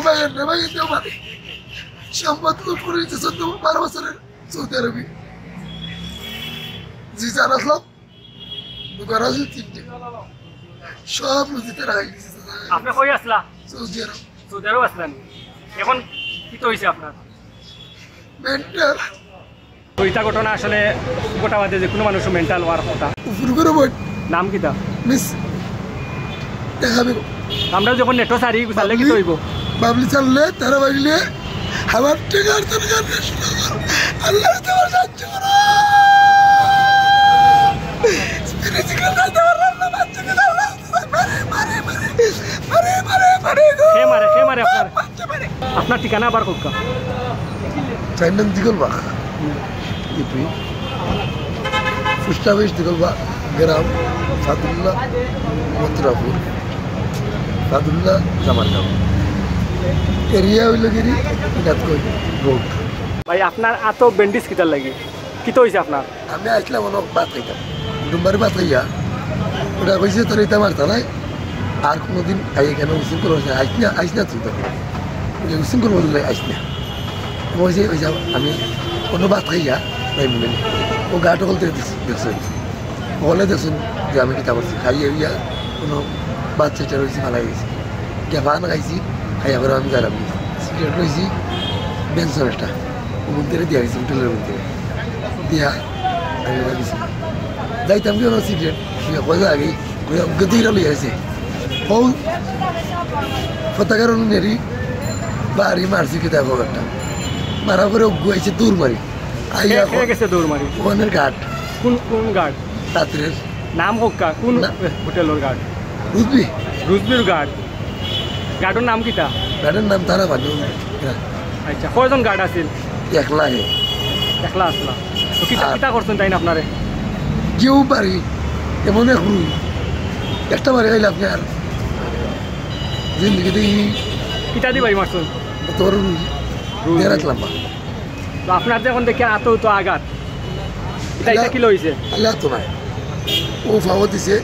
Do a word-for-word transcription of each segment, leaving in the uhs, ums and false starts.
ভাই, এনে ভাই, এনে মানে সম্পদ লুট করে নিতে চোদ্দ বারো বছরের সৌদি আরবে। জি স্যার, আসলাম। দোকান আছে তিনটে। সব রুজি তারা খাই দিছে। আপনি কই আসলা? সৌদি আরব। সৌদি আরব আসলেন? এখন কিতা অইছে আপনার? মেন্টাল। তো ইতা ঘটনা আসলে ঘটা বাদে যে কোনো মানুষও মেন্টাল হওয়ার কথা। উপর করে বই। নাম কিতা? মিস। দেখাবে। আমরা যখন নেটো সারি, গুছালে কিতা অইবো? বাবলি চাললে, তারা বাজলে, আমার টেকার দরকার নেই। আল্লাহ তোমার সাহায্য করো। স্পিরিট সিক্রেট খাইতে পারলাম না, বাচ্চাকে দাও। মারে, মারে, মারে। মারে, মারে, মারে গো। কে মারে, কে মারে আপনার? বাচ্চা মারে। আপনার ঠিকানা আবার কউক্কা। চাইর নং Dighal bug. UP. Post office Dighal বাগ, গ্রাম ফাদুল্লাহ মথুরাপুর, ফাদুল্লাহ জামালগাঁও। এরিয়া অইলো গিরি ইনাতকই রোড। ভাই, আপনার আতো ব্যান্ডেজ কিতার লাগি? কিতা অইছে আপনার? আমি আইছলাম অনো ভাত খাইতাম, ডুমবারি ভাত খাইয়া, ওরা কইছে, "তোর ইতা মারতা নাই, আর কোনোদিন আই এখানে উসিম করবো না, আইস না, আইস না তুই তো, উসিম করবো না, আইস না।" আমি কইছি, "ওই যাও, আমি অনো ভাত খাইয়া তাই মনে নেই।" ও গাট হকল থেকে দেখছি, দেখছেন, হকলে দেখছেন যে আমি কিতা করছি, খাইয়া উইয়া কোনো বাচ্চা চেরা হয়েছি, ফালাই গেছি, গিয়া পান খাইছি, খাইয়া করে আমি যাইলাম, সিগারেট লইছি, বেনসন একটা, ও বুনতে দিয়া গেছি, হোটেলের বুনতে দিয়া আমি ওখানে গেছি। যাইতাম কি ওনার সিগারেট, সে কয়ে আগে, কয়ে অজ্ঞ দিয়ে লইয়া গেছে। ও ফতাকার অনু নেরি, বাড়ি মারছি কিতা খবর একটা। মারা করে অজ্ঞ আইছে দৌড় মারি। আইয়া কে, কে গেছে দৌড় মারি? ওখানের গার্ড। কোন, কোন গার্ড? রাত্রের। নাম কউক্কা, কোন না। হোটেলর গার্ড? রুজবি। রুজবির গার্ড। গার্ডর নাম কিতা? গার্ডর নাম তারা বাজু। আচ্ছা, কয়জন গার্ড আছিল? একলা হে। একলা আসলা। তো কিতা, আর কিতা করছেন তাইন আপনারে? কেউ পারি, এমন এক রুই। একটা বাড়ি খাইলে আপনি আর জিন্দেগি দেখি কিতা দি বাড়ি মারছেন? তোর রুই। রুই। দেড় হাত লম্বা। তো আপনার যে এখন দেখি আতো তো আঘাত, ইটা, ইটা আল্লাহ, কিলা অইছে? আল্লাহ তো নাই। ও ফাওয়া দিছে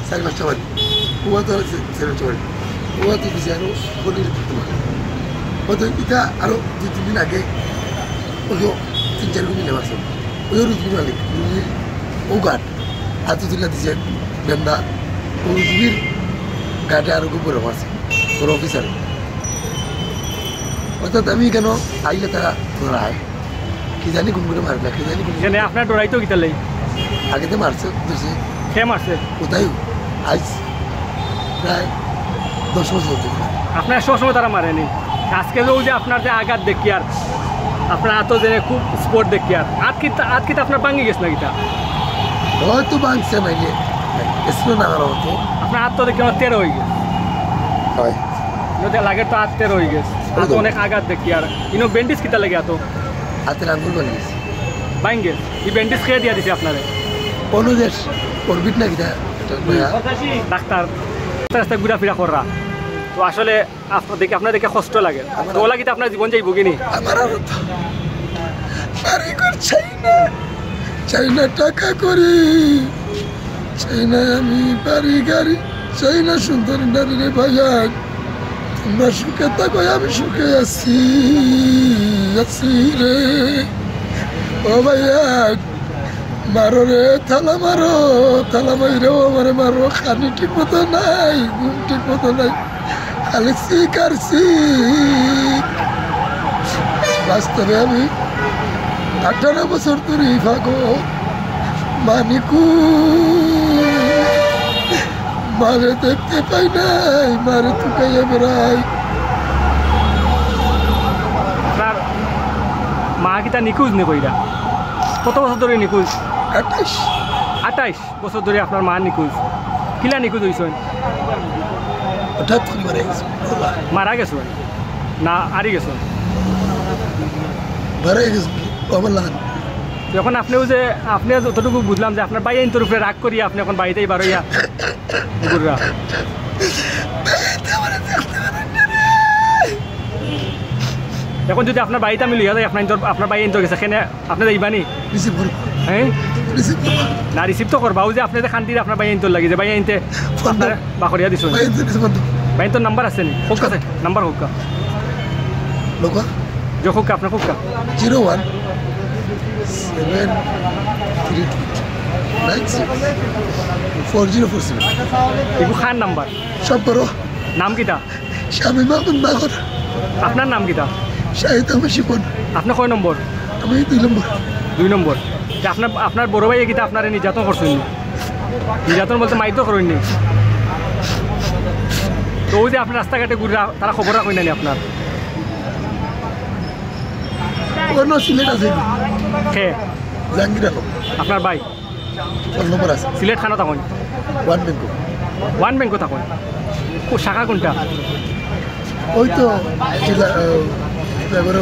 চারি পাঁচটা বাড়ি, ও তো সে-, সেভেন বাড়ি, ও তো দিছে আরো বডির তোমার। হয়তো ইটা আরো দুই তিন দিন আগে ওই তিন চার গুণ মিলে মারছে। ওই রুজবি মালিক, রুজবি ও গার্ড, আতো তুলা দিছে বেন্দা, ও রুজবির গার্ডে আরো উপরে মারছে, ওর অফিসারে। অর্থাৎ আমি কেন আইলে তারা ধরা হয়, কি জানি কোন করে মারলা, কি জানি কোন এখানে আপনার ডরাইতো কিতা লাই? আগে তো মারছে, ধরছে। কে মারছে? কোথায়? আইজ প্রায় দশ বছর ধরে। আপনার সবসময় তারা মারেনি? আজকে যে ওই যে আপনার যে আঘাত দেখিয়ার, আপনার আতো যে খুব স্পট দেখিয়ার, আত কিতা, আত কিতা আপনার ভাঙি গেছে না কিতা? হয়তো ভাঙছে না গিয়ে, স্লো না করা হতো। আপনার আত তো দেখি আমার তেরো হয়ে গেছে। হয়। ইনো তো লাগে তো আত তেরো হয়ে গেছে। আত ওই তো। অনেক আঘাত দেখিয়ার। ইনো ব্যান্ডেজ কিতা লাগে আতো? আতের আঙ্গুল ভাঙি গেছে। ভাঙি গেছে? এই ব্যান্ডেজ কে দিয়া দিছে আপনারে? অনুদেশ, অরবিট না কিতা? এটা নয়া। ডাক্তার, রাস্তায় রাস্তায় ঘোরাফেরা কররা। তো আসলে আপ-, দেখে, আপনার দেখে কষ্ট লাগে। আমার তো ওলা কিতা আপনার জীবন যাইবো কি নি? আমার আর তো বাড়ি ঘর চাই না, চাই না টাকা করি, চাই না আমি বাড়ি গাড়ি, চাই না সুন্দর নারী রে ভাইয়া। তোমরা সুখে থাকো, আমি সুখে আছি, আছি রে। ও ভাইয়া, মারো রে, থালা মারো, থালা মাইরো, আমারে মারো, খানি ঠিক মতো নাই, ঘুম ঠিক মতো নাই, খালি শিকার শিক। বাস্তবে আমি আঠারো বছর ধরে এই ফাগো মানিকু মারে দেখতে পাই নাই, মারে তুকাইয়া বেড়াই। আপনার মা কিতা নিখোঁজ নি কইরা? কত বছর ধরে নিখোঁজ? আঠাইশ। আঠাইশ বছর ধরে আপনার মা নিখোঁজ। কিলা নিখোঁজ হইছইন? হঠাৎ করে মারা গেছে। মারা গেছইন? না, হারি গেছইন? মারা গেছে। ও আমার লাখান। এখন আপনেও যে, আপনে যতটুকু বুঝলাম যে আপনার ভাইয়াইন্তর উপরে রাগ করি আপনে এখন বাড়িতেই বারইয়া ঘুররা। এখন যদি আপনার বাড়িতে আমি লইয়া যাই, আপনার ইন্তর, আপনার ভাইয়াইন্তর গেছে, কেনে আপনে যাইবা নি? রিসিভ করবো। হ্যাঁ? রিসিভ করবো। না, রিসিভ তো করবা। ওই যে আপনে যে খান্তির আপনার ভাইয়াইন্তর লাগি, যে ভাইয়াইন্তে ফোন আপনার দাও। বাকরিয়া দিছইন। ভাইয়াইন্তে রিসিভ করবো। ভাই, তোর নাম্বার আছে নি? হোক আছে, নাম্বার হোক। লোকা? যে হোক, আপনার হোক। Zero one seven three two nine six four zero four seven। এগু কার নাম্বার? সব বড়। নাম কিতা? শামীম আহমদ নাগর। আপনার নাম কিতা? শাহিদ আহমদ শিপন। আপনি কয় নম্বর? আমি দুই নম্বর। দুই নম্বর। তে আপনার, আপনার বড় ভাইয়ে কিতা আপনারে নির্যাতন করছইন নি? নির্যাতন বলতে মাইর তো করইন নি? তো ওই যে আপনি রাস্তাঘাটে ঘুরে রা-, তারা খবর রাখইন না নি আপনার? অন্য সিলেট আছে। কে? জাহাঙ্গীর আলম। আপনার ভাই? ফোন নম্বর আছে। সিলেট খানো তখন? One bank. ওয়ান ব্যাংক তখন? ও শাখা কোনটা? ওই তো, কি লা-, আহ, এবারে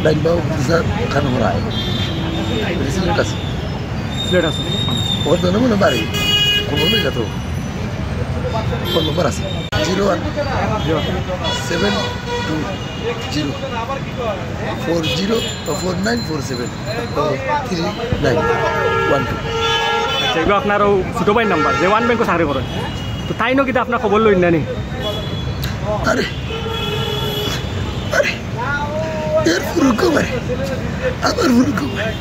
ডাইন বাবু, স্যার, খানো করা হয়। সিলেট আছে। সিলেট আছে। ওর তো না মনে বাড়ি। কোনো নেই তো। ফোন নম্বর আছে। Zero one seven two zero four zero four nine four seven ও three nine one two। আচ্ছা, এগুলো আপনার ও ছোটো ভাইর নাম্বার, যে ওয়ান ব্যাংকও চাকরি করেন। তো তাইনও কিতা আপনার খবর লইন না নি? আরে, আরে, এর ফুরুকও মারে, আমার ফুরুকও মারে।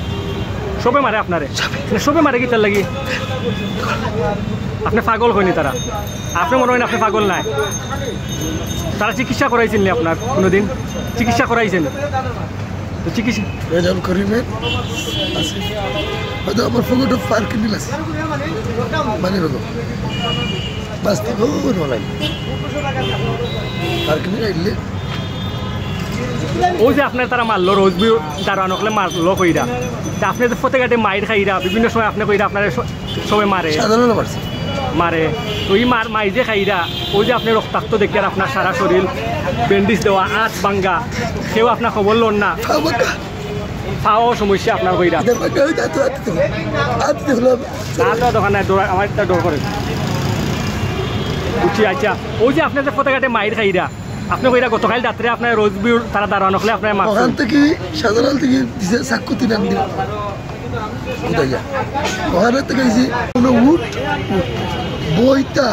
সবে মারে আপনারে? সবে। না, সবে মারে কিতার লাগি? আপনি পাগল অইন নি তারা? আপনি মনে অয় না আপনি পাগল নায়? তারা চিকিৎসা করাইছইন নি আপনার কোনোদিন? চিকিৎসা করাইছইন? তো চিকিৎসা রেজাউল করিমের আছে। হয়তো আমার পকেটে পার্কিং আছে। মানে হলো। বাস্তবে ও নলাই। পার্কিং আইলে ওই যে আপনার তারা মারলো, রোজবিউ দারোয়ান অকলে মারলো কইরা। তে আপনি যে ফতেঘাটে মাইর খাইরা, বিভিন্ন সময় আপনি কইরা আপনারে স-, সবে মারে। সাধারণ মারছে। মারে। তো এই মার, মাই যে খাইরা, ওই যে আপনি রক্তাক্ত দেখিয়ার আপনার সারা শরীর ব্যান্ডেজ দেওয়া, আত ভাঙ্গা, কেউ আপনার খবর লন না। খাবো কা? পাও সমস্যা আপনার কইরা। এটা ভাঙ্গা, ওই দাঁত, আত দিতে হলো। আত দিতে হলো। আত দেওয়া দরকার নাই, ডর, আমার একটা ডর করে। বুঝছি, আচ্ছা। ওই যে আপনি যে ফতেঘাটে মাইর খাইরা, আপনি কইরা গতকাল রাত্রে আপনার রোজবিউর তারা দারোয়ান অকলে আপনার মারছে। ওখান থেকে সাধারণ থেকে দিছে চাক্কু তিন আন দিন। কোথায় যা? ওখানে থেকে এই যে কোনো উঠ, উঠ, বইটা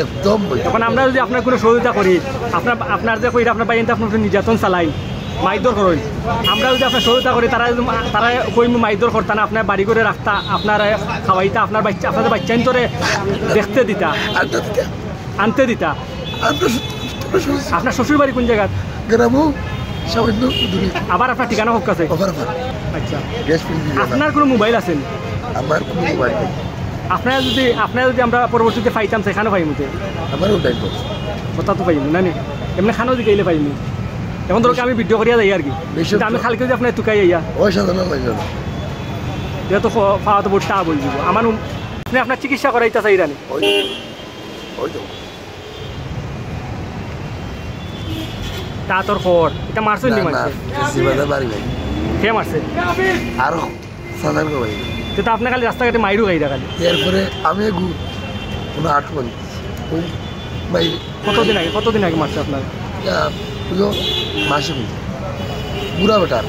একদম বইটা। এখন আমরা যদি আপনার কোনো সহযোগিতা করি, আপনার, আপনার যে কইরা আপনার ভাইয়াইন্তে আপনার উপরে নির্যাতন চালাই, মাইরধর করইন, আমরা যদি আপনার সহযোগিতা করি, তারা যদি, তারা কইমু মাইরধর করতা না, আপনার বাড়ি ঘরে রাখতা, আপনার খাওয়াইতা, আপনার বাচ্চা, আপনার বাচ্চাইন্তরে দেখতে দিতা, আনতে দিতা। আনতে দিতা। আপনার শ্বশুর, আপনার শ্বশুর। আপনার শ্বশুর বাড়ি কোন জায়গাত? গ্রামও সামান্য দূরে। আবার আপনার ঠিকানা হোক আছে? Over over. আচ্ছা। গ্যাস ফিল দিয়ে আপনার কোনো মোবাইল আছে নি? আমার কোনো মোবাইল নেই। আপনারা যদি, আপনারা যদি আমরা পরবর্তীতে পাইতাম, সেখানে পাইমু তে। আমারও ডাইল বক্স। কথা তো পাইমু, না নি? এমনি খানো দিকে আইলে পাইমু। এখন ধরো কি আমি ভিডিও করিয়া যাই আর কি। বেশি কিন্তু আমি তো। কালকে যদি আপনার তুকাই আইয়া। ওই সাধারণ লাগে না। এটা তো খ-, খাওয়া তো বড়টা বলবো। আমার উম-, আপনি আপনার চিকিৎসা করাইতে চাইরা নি? ওই তো। ওই তো। তা তোর খবর। এটা মারছইন নি না, না, মারছে? বেশি বাধা বাড়ি ভাই। কে মারছে? আরো সাধারণ ভাই। তো, তো আপনি খালি রাস্তাঘাটে মাইরু খাইরা খালি। এরপরে আমি এগু কোনো আট মারি। ওই মাইরে। কতদিন আগে, কতদিন আগে মারছে আপনার? ইয়া, বুঝো, মাসে বুঝো। বুড়া বেটার।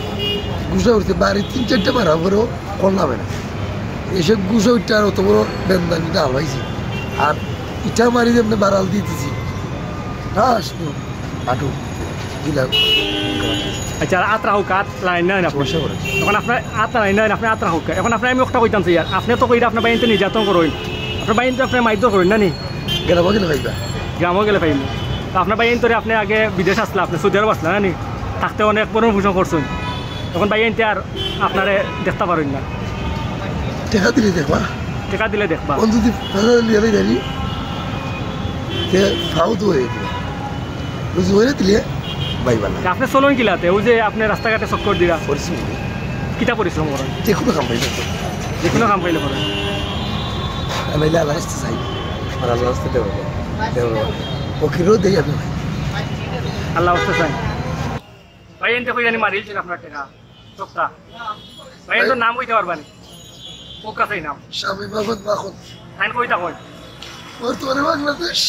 গুছা উঠছে, বাড়ি তিন চারটা মারা পরেও কল নামে না। এসে গুছা উঠতে আর অত বড় বেন্দানিটা হালাইছি। আর ইটা মারি যেমনি বাড়াল দিয়ে দিছি। ঠাস, আটু, দিলাম। আচ্ছা, আর আত্রা হোক, আত লাইন নাই না আপনি। সমস্যা করে। এখন আপনার আত লাইন নাই, আপনি আত্রা হোক। এখন আপনার আমি একটা কইতাম চাই, আর আপনি তো কইরা আপনার ভাইয়াইন্তে নির্যাতন করইন, আপনার ভাইয়াইন্তে আপনার মাইরধর করইন না নি? গ্রামও গেলে পাইবা। গ্রামও গেলে পাইমু। তো আপনার ভাইয়াইন্তরে আপনি আগে বিদেশ আসলা, আপনি সৌদি আরব আসলা না নি? থাকতে অনেক ভরণ পোষণ করছইন। এখন ভাইয়াইন্তে আর আপনারে দেখতা পারইন না। টেকা দিলে দেখবা। টেকা দিলে দেখবা। বন্ধু দি-, টেকা দিলে ভাই জানি। তে ফাও তো হয়ে গেল। রুজি হয়ে দিলে ভাই বালা। তে আপনি চলইন কিলাতে? ওই যে আপনি রাস্তাঘাটে চক্কর দিরা। পরিশ্রম করি। কিতা পরিশ্রম করেন? যে কোনো কাম পাই না। যে কোনো কাম পাইলে করেন। আমি হইলে আল্লাহর রাস্তা চাই। আর আল্লাহর রাস্তা দেবো। দেবো। ফকিরও দেই আমি ভাই। আল্লাহর রাস্তা চাই। ভাই, এনতে কই জানি মারিলছেন আপনার টেকা। চোখটা। ভাই, এনতে নাম কইতে পারবা নি? কোক আছে নাম। শামীম আহমদ মাখন। আইন কইতা কই? বর্তমানে বাংলাদেশ।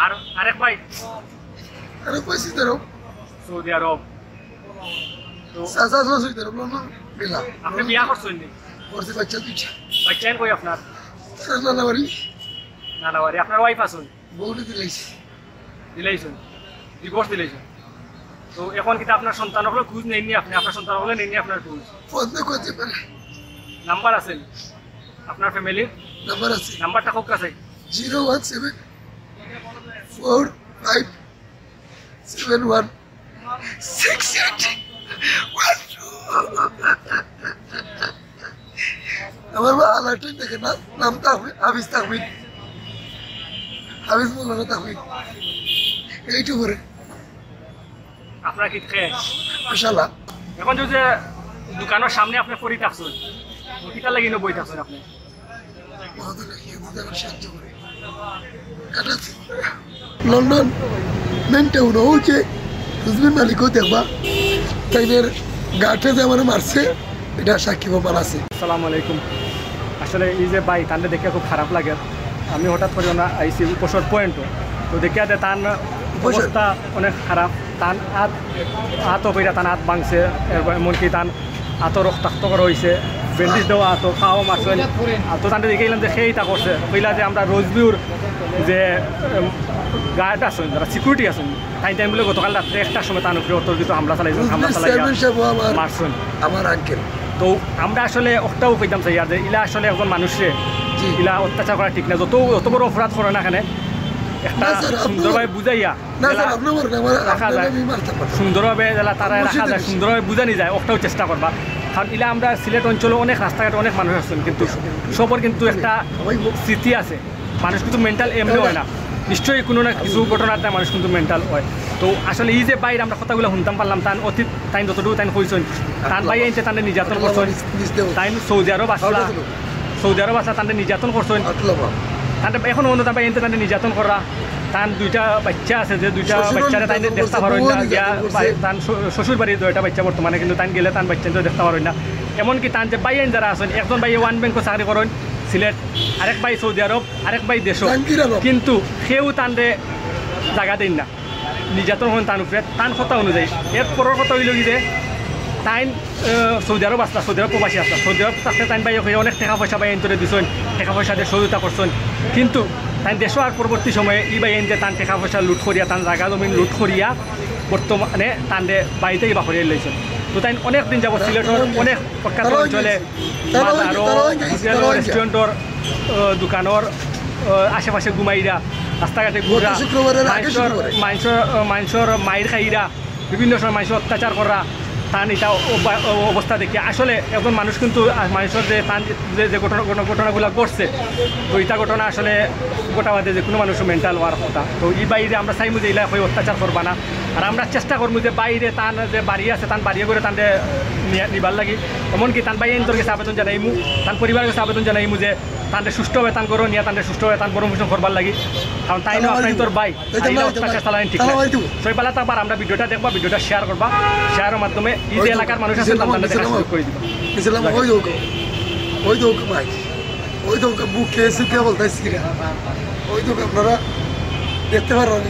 আর আরেক ভাই? আরেক ভাই সৌদি আরব। সৌদি আরব। তো চাচা আসলে সৌদি আরব, লন্ডন গেলাম। আপনি বিয়া করছেন নি? করছি বাচ্চা দুইটা। বাচ্চা আইন কই আপনার? চাচা নানা বাড়ি। নানাবাড়ি। আপনার ওয়াইফ আছইন? বউরে দিলাইছি। দিলাইছইন? ডিভোর্স দিলাইছইন? তো এখন কিতা আপনার সন্তান অকলর খোঁজ নেইননি আপনে? আপনার সন্তান অকলে নেইননি আপনার খোঁজ? ফোন তো করতে পারে। নাম্বার আছে আপনার ফ্যামিলির? নাম্বার আছে। নাম্বারটা কউক্কা চাই। Zero one seven four five seven one six eight one two। আমার মা আলারটাই দেখে না, নাম তাহমিদ, হাফিজ তাহমিদ। হাফিজ মৌলানা তাহমিদ। এইটু করে। আপনার কি খেয়ে? মাশাআল্লাহ। এখন যে, যে দোকানের সামনে আপনে পড়ি থাকছইন, কিতার লাগি ইনো বই থাকছইন আপনে? লন্ডন মেন টাউন হচ্ছে হুজবির মালিকও দেখবা, তাইনের গাটে যে আমার মারছে, এটা সাক্ষী প্রমাণ আছে। আসসালামু আলাইকুম। আসলে এই যে ভাই, তানরে দেখে খুব খারাপ লাগে। আমি হঠাৎ করে না আইছি উপসর পয়েন্টও, তো দেখিয়া দে তান অবস্থা অনেক খারাপ। তান আত, আতও কইরা তান আত ভাঙছে, এরপর এমনকি তান আতও রক্তাক্ত করা হইছে, ব্যান্ডেজ দেওয়া আতো, খাওয়া মারছে। আর তো তানরে দেখাইলাম যে খেয়ে ইতা করছে, কইলা যে আমরা রোজবিউর যে, উম, গার্ড আছইন, যারা সিকিউরিটি আছইন, তাইন, তাইন বলে গতকাল রাত্রে একটার সময় তান উপরে অতর্কিত হামলা চালাইছইন, হামলা চালাইয়া মারছইন। আমার আঙ্কেল। তো আমরা আসলে ওটাও কইতাম চাই আর যে ইলা আসলে একজন মানুষরে জি। ইলা অত্যাচার করা ঠিক না। যত, যত বড় অপরাধ করে না কেনে, একটা না, স্যার, আপনি সুন্দরভাবে বুঝাইয়া না, স্যার, আপনি বলেন, আমার, রাখা যায়। সুন্দরভাবে যেলা তারা রাখা যায়, সুন্দরভাবে বুঝানি যায়, ওটাও চেষ্টা করবা। কারণ ইলা আমরা সিলেট অঞ্চলে অনেক রাস্তাঘাটে অনেক মানুষ আছইন, কিন্তু সবর কিন্তু একটা স্মৃতি আছে। মানুষ কিন্তু মেন্টাল এমনি হয় না, নিশ্চয়ই কোনো না কিছু ঘটনাতে মানুষ কিন্তু মেন্টাল হয়। তো আসলে এই যে ভাইর আমরা কথাগুলা হুনতাম পারলাম, তান অতীত, তাইন যতটুকু তাইন কইছইন, তান ভাইয়াইন্তে তানরে নির্যাতন করছইন, তাইন সৌদি আরব আছলা, সৌদি আরব আছলা, তানরে নির্যাতন করছইন। তানরে এখনো পর্যন্ত তান ভাইয়াইন্তে তানরে নির্যাতন করা, তান দুইটা বাইচ্চা আছে, যে দুইটা বাইচ্চারে তাইন দেখতা পারইন না, গিয়া তান শ্বশুর বাড়ির দুইটা বাইচ্চা বর্তমানে, কিন্তু তাইন গেলে তান বাইচ্চাইন্তে দেখতা পারইন না। এমনকি তান যে ভাইয়াইন যারা আছইন, একজন ভাইয়ে ওয়ান ব্যাংকও চাকরি করইন সিলেট, আরেক ভাই সৌদি আরব, আরেক ভাই দেশো, কিন্তু কেউ তানরে জাগা দেইন না, নির্যাতন করইন তান উপরে, তান কথা অনুযায়ী। এর পরর কথা অইলো কি যে, তাইন, আহ, সৌদি আরব আছলা, সৌদি আরব প্রবাসী আছলা, সৌদি আরব থাকতে তাইন ভাইয়ে অনেক টেকা পয়সা ভাইয়াইন্তরে দিছইন, টেকা পয়সা দিয়া সহযোগিতা করছইন, কিন্তু তাইন দেশো আর পরবর্তী সময়ে ই ভাইয়াইন্তে তান টেকা পয়সা লুট করিয়া, তান জাগা জমিন লুট করিয়া, বর্তমানে তানরে বাড়িত থাকি বার করিয়া লইছইন। তো তাইন অনেক দিন যাবত সিলেটর অনেক প্রখ্যাত অঞ্চলে বাজারো, হোটেলো, রেস্টুরেন্টর, আহ, দোকানর, আহ, আশেপাশে ঘুমাইরা, রাস্তাঘাটে ঘুরা, মাইনষর, মাইনষর, আহ, মাইনষর মাইর খাইরা, বিভিন্ন সময় মাইনষর অত্যাচার করা, তান ইতা অবা-, অ-, অবস্থা দেখি আসলে একজন মানুষ কিন্তু, আহ, মাইনষর যে তান যে, যে ঘটনা, ঘটনা, ঘটনাগুলা ঘটছে, তো ইতা ঘটনা আসলে ঘটা বাদে যে কোনো মানুষ মেন্টাল হওয়ার কথা। তো ই ভাইরে আমরা চাইমু যে ইলা কই অত্যাচার করবা না, আর আমরা চেষ্টা করমু যে ভাইরে তান যে বাড়ি আছে, তান বাড়ি ঘরে তানরে নিয়া, নিবার লাগি, এমনকি তান ভাইয়াইন্তর গেছে আবেদন জানাইমু, তান পরিবারর গেছে আবেদন জানাইমু যে তানরে সুষ্ঠুভাবে তান ঘরো নিয়া তানরে সুষ্ঠুভাবে তান ভরণ পোষণ করবার লাগি, কারণ তাইন আপনার তোর ভাই, তাইন অত্যাচার চালানি ঠিক না। সবাই ভালা থাকবা, আমরা ভিডিওটা দেখবা, ভিডিওটা শেয়ার করবা, শেয়ারর মাধ্যমে ই যে এলাকার মানুষ আছে তানরে দেখার সুযোগ করি দিবা। ওই দেখো, ওই দেখো ভাই, ওই দেখো বুকে সুকে বলতাইছি কিরা, ওই দেখো আপনারা দেখতে পারবেন।